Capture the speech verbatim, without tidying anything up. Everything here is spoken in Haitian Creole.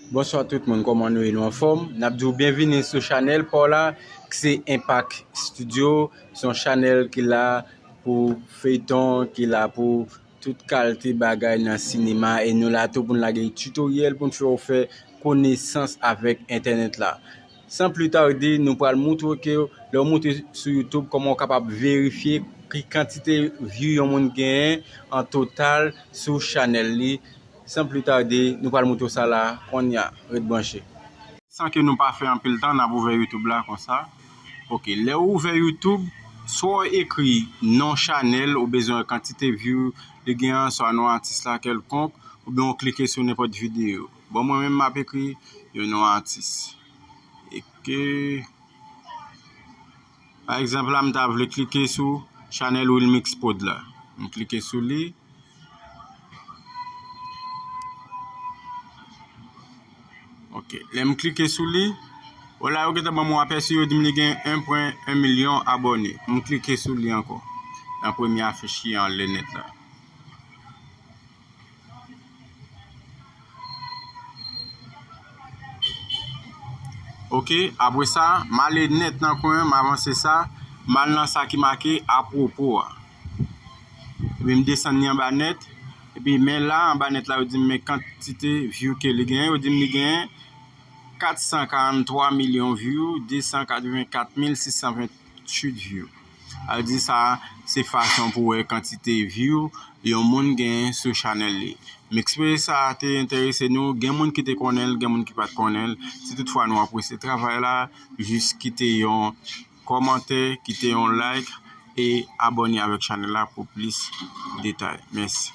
Bonswa tout moun, kòman nou ye? Nou anfòm? N ap di w byenvini sou chanèl pa w la, ki se Impact Studio. Se yon chanèl ki la pou feyton, ki la pou tout kalite bagay nan sinema, e nou la tou pou n lage titoryèl pou n fè w fè konesans avèk entènèt la. San pli tarde, nou pral moutre w ke lè w moute sou YouTube, kòman w kapab verifye ki kantite view yon moun genyen an total sou chanèl li. San pli tarde, nou pral moutre w sa la kounye a. Ret branche. San ke nou pa fè anpil tan, n ap ouvè YouTube la konsa. Ok, lè w ouvè YouTube, swa w ekri non chanèl ou bezwen kantite view li gen an, swa non atis la kèlkonk, oubyen w klike sou nenpòt videyo. Bon, mwen menm, m ap ekri yon non atis. E ke, pa egzanp la, m ta vle klike sou chanèl Wilmix Prod la. M klike sou li. Ok, lè m klike sou li, wè la yo gentan ban m yon apèsi, yo di m li gen en pwen en milyon abòne. M klike sou li ankò. Nan premye afich ki anlè nèt la. Ok, apre sa, m ale nèt nan kwen an, m avanse sa, m al nan sa ki make apwopo a. Epi m desann li anba nèt. Epi men la, anba nèt la, yo di m men kantite view ke li genyen. Yo di m li genyen kat san karant twa milyon view, de san katreven kat mil sis san venntuit view. Sa vle di sa, se fason pou wè kantite view yon moun genyen sou chanèl li. M espere sa te enterese nou. Gen moun ki te konnen l, gen moun ki pa t konnen l. Si toutfwa nou apresye travay la, jis kite yon kòmantè, kite yon like e abòne avèk chanèl la pou plis detay. Mèsi.